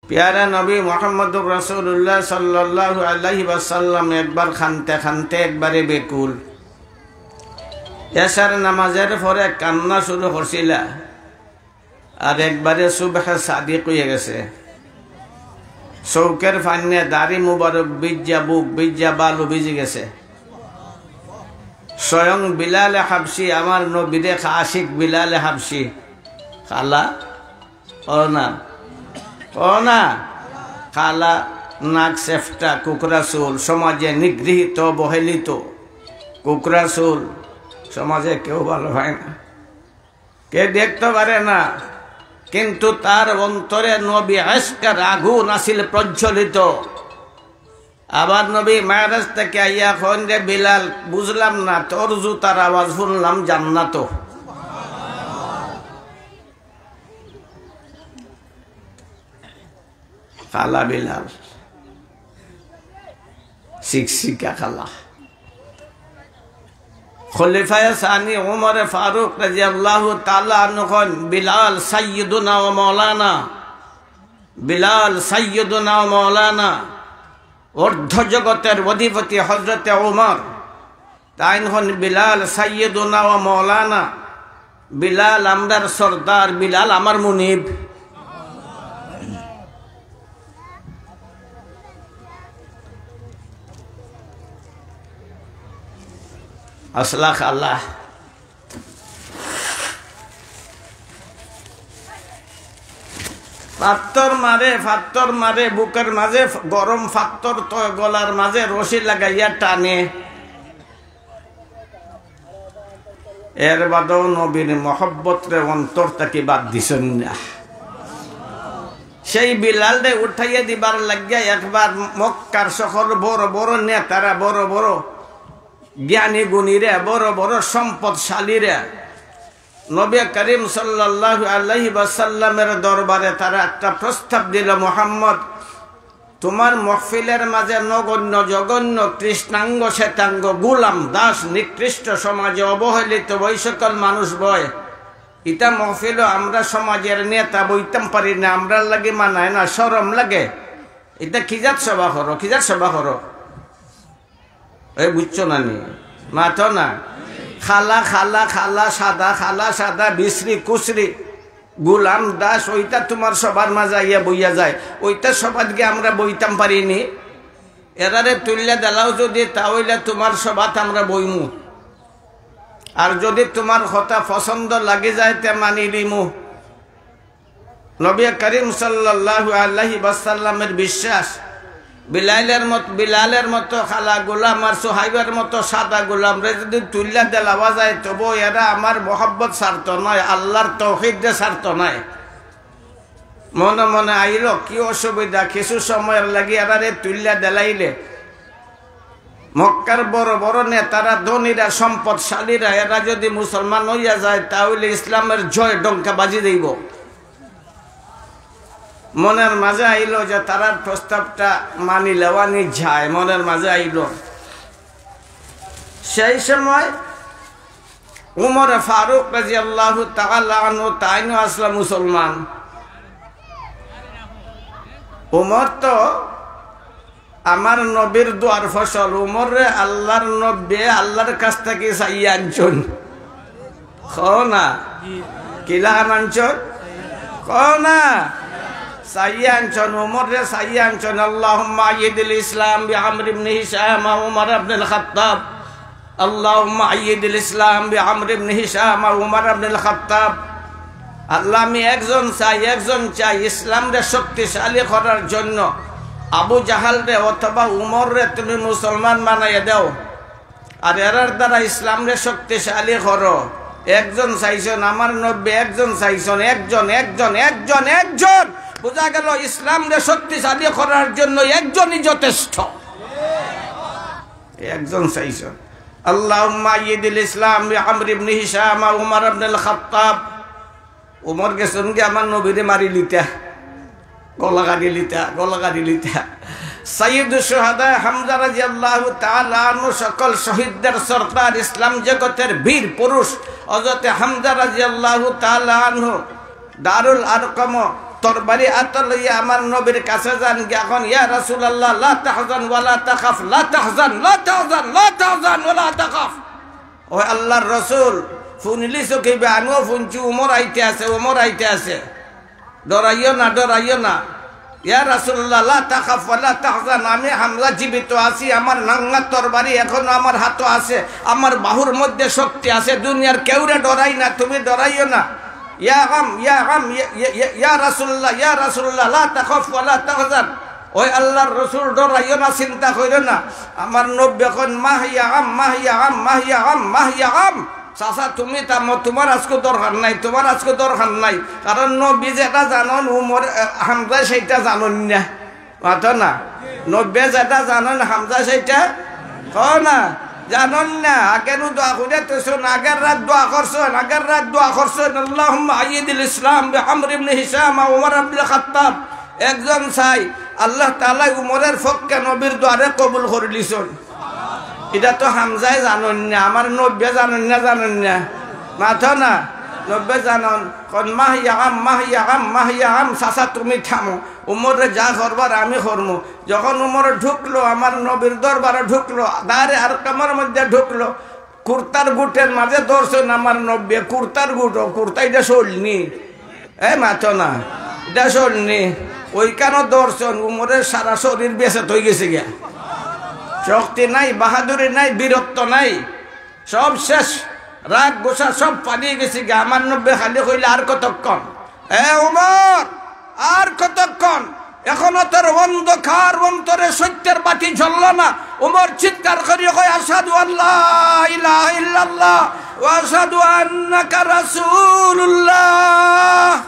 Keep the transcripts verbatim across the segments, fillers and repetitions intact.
পিয়ারা নবী মুহাম্মদুর রাসূলুল্লাহ সাল্লাল্লাহু আলাইহি ওয়াসাল্লাম একবার কানতে কানতে একবারে বেকুল। এশার নামাজের পরে কান্না শুরু করছিলা, আর একবারে সুবহে সাদিক অইয়া গেছে। চউখের পানিয়ে দাড়ি মুবারক ভিজিয়া, বুক ভিজিয়া, বালু ভিজি গেছে। স্বয়ং বিলালে হাবশি, আমার নবীর এক আশিক বিলালে হাবশি, কালা, ও না, ও না, কালা, নাক চেফটা, কুকড়া চুল, সমাজে নিগৃহীত, অবহেলিত, কুকড়া চুল, সমাজে কেউ ভালো পায় না, কে দেখতে পারে না, কিন্তু তার অন্তরে নবী ইশকের আগুন আছিল প্রজ্বলিত। আবার নবী মেরাজ থেকে আইয়া কইন, "রে বিলাল, বুঝলাম না, তোর জুতার আওয়াজ শুনলাম জান্নাতো।" কালা বিলাল, শিকশিকা কালা। খলিফায়ে সানি উমরে ফারুক রাদিয়াল্লাহু তাআলা আনহু কইন, "বিলাল সাইয়্যিদুনা ওয়া মাওলানা, বিলাল সাইয়্যিদুনা ওয়া মাওলানা।" অর্ধ জগতের অধিপতি হযরতে উমর, তাইন কইন, "বিলাল সাইয়্যিদুনা ওয়া মাওলানা, বিলাল আমরার সর্দার, বিলাল আমার মুনিব।" আসলা কালা। পাত্তর মারে, পাত্তর মারে, বুকের মাঝে গরম পাত্তর তো গলার মাঝে রশি লাগাইয়া টানে। এর বাদেও নবীর মহব্বতরে অন্তর থাকি বাদ দিছইন না। সেই বিলালরে উঠাইয়া দিবার লাগিয়া একবার মক্কার সকল বড় বড় নেতারা, বড় বড় জ্ঞানী গুণীরা, বড় বড় সম্পদশালীরা নবী করিম সাল্লাল্লাহু আলাইহি ওয়াসাল্লামের দরবারে তারা একটা প্রস্তাব দিল, "মুহাম্মদ, তোমার মহফিলের মাঝে নগণ্য, জঘন্য, কৃষ্ণাঙ্গ, শ্বেতাঙ্গ, গোলাম, দাস, নিকৃষ্ট, সমাজে অবহেলিত, ওই সকল মানুষ বয়। ইতা মহফিলও আমরা সমাজের নেতা বইতাম পারি না, আমরার লাগি মানায় না, শরম লাগে। ইতা কি জাত সভা করো, কি জাত সভা করো?" এই বুঝছো না নি? মাতো না। কালা, কালা, কালা, সাদা, কালা, সাদা, বিশ্রী, কুশ্রী, গোলাম, দাস, ওইটা তোমার সভার মাঝে আইয়া বইয়া যায়। ওইটা সভাত গিয়া আমরা বইতাম পারি নি। এরারে তুইল্লা দিলাও যদি, তা অইলে তোমার সভাত আমরা বইমু। আর যদি তোমার কথা পছন্দ লাগি যায়, তে মানি লিমু। নবী করিম সাল্লাল্লাহু আলাইহি ওয়াসাল্লামের বিশ্বাস, বিলালের মত-, বিলালের মতো কালা গোলাম আর সুহাইবের মতো সাদা গোলামরে যদি তুইল্লা দিলাওয়া যায়, তবু এরা আমার মহব্বত ছাড়তো নায়, আল্লাহর তৌহিদরে ছাড়তো নায়। মনে মনে আইলো, কি অসুবিধা, কিছু সময়র লাগি এরারে তুইল্লা দিলাইলে মক্কার বড় বড় নেতারা, ধনীরা, সম্পদশালীরা, এরা যদি মুসলমান অইয়া যায়, তা অইলে ইসলামের জয় ডঙ্কা বাজি যাইবো। মনের মাঝে আইলো যে তারার প্রস্তাবটা মানি লেওয়ানি যায়, মনের মাঝে আইলো। সেই সময় উমর ফারুক রাদিয়াল্লাহু তাআলা আনহু তাইনও আছলা মুসলমান। উমর তো আমার নবীর দুয়ার ফসল, উমররে আল্লাহর নবীয়ে আল্লাহর কাছ থাকি চাইয়া আনছইন। কও না? কিলাখান আনছইন? কও না? চাইয়া আনছইন, উমররে চাইয়া আনছইন। আল্লাহুম্মা আইয়িদিল ইসলাম বিআমর ইবনে হিশাম ওয়া উমর ইবনুল খাত্তাব। আল্লাহুম্মা আইয়িদিল ইসলাম বিআমর ইবনে হিশাম ওয়া উমর ইবনুল খাত্তাব। আল্লাহ, আমি একজন চাই, একজন চাই ইসলামরে শক্তিশালী করার জন্য। আবু জাহালরে অথবা উমররে তুমি মুসলমান বানাইয়া দাও, আর এরার দ্বারা ইসলামরে শক্তিশালী করো। একজন চাইছইন, আমার নবী একজন চাইছইন, একজন, একজন, একজন, একজন। বুঝা গেল, ইসলামরে শক্তিশালী করার জন্য একজনই যথেষ্ট। একজন চাইছইন। আল্লাহুম্মা আইয়িদিল ইসলাম বিআমর ইবনে হিশাম ওয়া উমর ইবনুল খাত্তাব। উমর গেছইন গি আমার নবীরে মারিলিতা, গলা কাটিলিতা, গলা কাটিলিতা। সাইয়্যিদুশ শুহাদা হামজা রাদিয়াল্লাহু তাআলা আনহু, সকল শহীদদের সর্দার, ইসলাম জগতের বীর পুরুষ হযরতে হামজা রাদিয়াল্লাহু তাআলা আনহু দারুল আরকামো তরবারি আতো লইয়া আমার নবীর কাছে যান গিয়া কইন, "ইয়া রাসূলুল্লাহ, লা তাহজান ওয়া লা তাখাফ, লা তাহজান, লা তাহজান, লা তাহজান ওয়া লা তাখাফ।" ও আল্লাহর রসুল, হুনিলিছো কিবা? আমিও হুনছি, উমর আইতে আছে, উমর আইতে আছে। ডরাইও না, ডরাইও না। ইয়া রাসূলুল্লাহ, লা তাখাফ ওয়া লা তাহজান, আমি হামজা জীবিত আছি, আমার নাঙ্গা তরবারি এখনো আমার হাতো আছে, আমার বাহুর মধ্যে শক্তি আছে, দুনিয়ার কেউরে ডরাই না, তুমি ডরাইও না। ইয়া আম, ইয়া আম, ইয়া, ইয়া, ইয়া, ইয়া রাসূলুল্লাহ, ইয়া রাসূলুল্লাহ, লা তাখাফ ওয়া লা তাহজান। ওই আল্লাহর রসুল, ডরাইও না, চিন্তা করিও না। আমার নবী কইন, "মাহ ইয়া আম, মাহ ইয়া আম, মাহ ইয়া আম, মাহ ইয়া আম।" চাচা, তুমি থামো, তুমার আজকু দরকার নাই, তুমার আজকু দরকার নাই। কারণ নবী যেটা জানইন, উমর, এ, হামজায় সেইটা জানইন না। মাতো না। নবী যেটা জানইন, হামজায় সেইটা কও না। জানইন না। আগে নু দোয়া করিয়া থইছইন, আগের রাইত দোয়া করছইন, আগের রাইত দোয়া করছইন, "আল্লাহুম্মা আইয়িদিল ইসলাম বি আমর ইবনে হিশাম ওয়া উমর ইবনুল খাত্তাব।" একজন চাই, আল্লাহ তাআলায় উমরের পক্ষে নবীর দোয়ারে কবুল করিলিছইন। ইটা তো হামজায় জানইন না, আমার নবী জানইন না, জানইন না। মাতো না, নবী জানইন, কইন, "মাহ ইয়া আম, মাহ ইয়া আম, মাহ ইয়া আম, চাচা তুমি থামো, উমরে যা করবার আমি করমু।" যখন উমর ঢুকলো, আমার নবীর দরবারো ঢুকলো, দারে আরকামর মধ্যে ঢুকলো, কুর্তার গুটের মাঝে ধরছইন আমার নবীয়ে, কুর্তার গুট, ও কুর্তা ইটা শইল নি? এ মাতো না, ইটা শইল নি? ওইখানো ধরছইন, উমরের সারা শরীর বেছেত অইগেছে গিয়া। শক্তি নাই, বাহাদুরি নাই, বীরত্ব নাই, সব শেষ। রাগ গোসা সব ফালিয়া গেছে গিয়া। আমার নবীয়ে খালি কইলা, "আর কতক্ষণ? এ উমর, আর কতক্ষণ? এখনো তোর অন্ধকার অন্তরে সত্যের বাতি জ্বললো না।" উমর চিৎকার করিয়া কয়, "আশহাদু আল্লা ইলাহা ইল্লাল্লাহ ওয়া আশহাদু আন্নাকা রাসূলুল্লাহ।"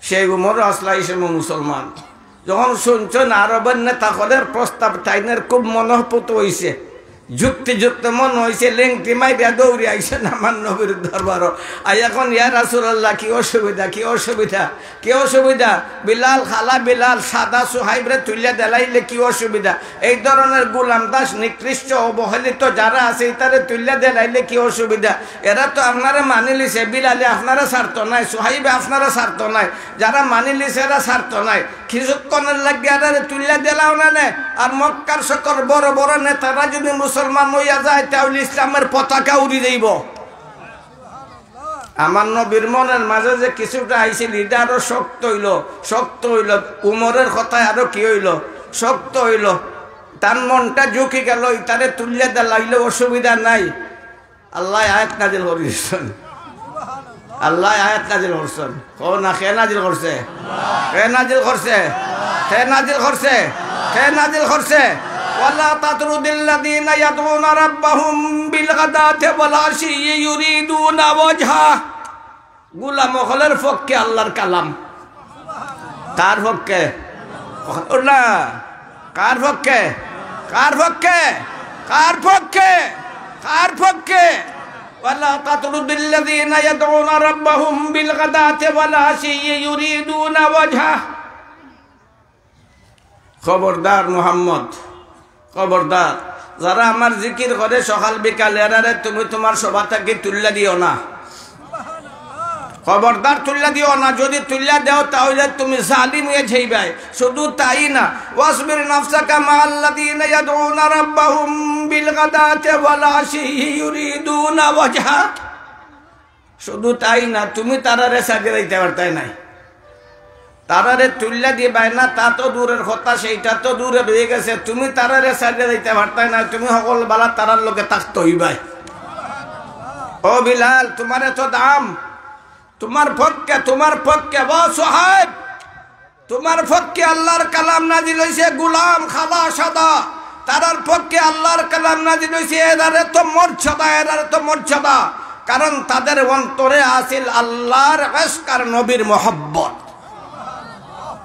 সেই উমর আসলা হিসেবে মুসলমান। যখন শুনছইন আরবের নেতা হকলর প্রস্তাব, তাইনের খুব মনঃপুত অইছে, যুক্তিযুক্ত মনো অইছে, লেংটি মাইরা দৌড়ি আইছইন আমার নবীর দরবারো। আইয়া কইন, "ইয়া রাসূলুল্লাহ, কি অসুবিধা, কি অসুবিধা, কি অসুবিধা? বিলাল, কালা বিলাল, সাদা সুহাইবরে তুলিয়া দিলাইলে কি অসুবিধা? এই ধরনের গোলাম দাস, নিকৃষ্ট, অবহেলিত যারা আছে, ইতারে তুলিয়া দিলাইলে কি অসুবিধা? এরা তো আপনারে মানিলিছে, বিলালে আপনারে ছাড়তো নায়, সুহাইবে আপনারে ছাড়তো নায়, যারা মানিলিছে এরা ছাড়তো নায়। কিছুক্ষণর লাগি এরারে তুলিয়া দিলাও না নে।" আর মক্কার সকল বড় বড় নেতারা যদি মুসলমান অইয়া যায়, তাইলে ইসলামের পতাকা উড়ি যাইবো। আমার নবীর মনের মাঝে যে কিছুটা আইছিল, ইটা আরো শক্ত অইলো, শক্ত অইলো। উমরের কথায় আরো কি অইলো? শক্ত অইলো। তার মনটা ঝুঁকি গেল, ইতারে তুলিয়া দিলাইলে অসুবিধা নাই। আল্লায় আয়াত নাজিল করি দিছইন। আল্লায় আয়াত নাজিল করছইন। কও না, কে নাজিল করছে? কে নাজিল করছে? কে নাজিল করছে? কে নাজিল করছে? "ওয়ালা তাতরুদিল্লাযীনা ইয়াদউনা রাব্বাহুম বিল গাদাতি ওয়াল আশিয়্যি ইউরিদুনা ওয়াজহা।" গোলাম অকলর পক্ষে আল্লাহর কালাম। কার পক্ষে? ও না, কার পক্ষে? কার পক্ষে? কার পক্ষে? কার পক্ষে? "ওয়ালা তাতরুদিল্লাযীনা ইয়াদউনা রাব্বাহুম বিল গাদাতি ওয়াল আশিয়্যি ইউরিদুনা ওয়াজহা।" খবরদার মুহাম্মদ, খবরদার, যারা আমার জিকির করে সকাল বিকাল, এরারে তুমি তুমার সভা থাকি তুলিয়া দিও না। খবরদার তুলিয়া দিও না, যদি তুলিয়া দেও তাইলে তুমি জালিম অইয়া যাইবায়। শুধু তাই না, "ওয়াসবির নাফসাকা মাআল্লাযীনা ইয়াদউনা রাব্বাহুম বিল গাদাতি ওয়াল আশিয়্যি ইউরিদুনা ওয়াজহা।" শুধু তাই না, তুমি তারারে ছাড়িয়া যাইতায় পারতায় নায়। তারারে তুলিয়া দিবায় না, তা তো দূরের কথা, সেইটা তো দূরে রইয়া গেছে। তুমি তারারে ছাড়িয়া যাইতায় পারতায় নায়, তুমি হকল বেলা তারার লগে থাকতে অইবায়। ও বিলাল, তুমার এত দাম, তুমার পক্ষে, তুমার পক্ষে, ও সুহাইব, তুমার পক্ষে আল্লাহর কালাম নাজিল অইছে, গোলাম কালা সাদা। তারার পক্ষে আল্লাহর কালাম নাজিল অইছে, এরার এত মর্যাদা, এরার এত মর্যাদা। কারণ তাদের অন্তরে আছিল আল্লাহর ইশক আর নবীর মহব্বত।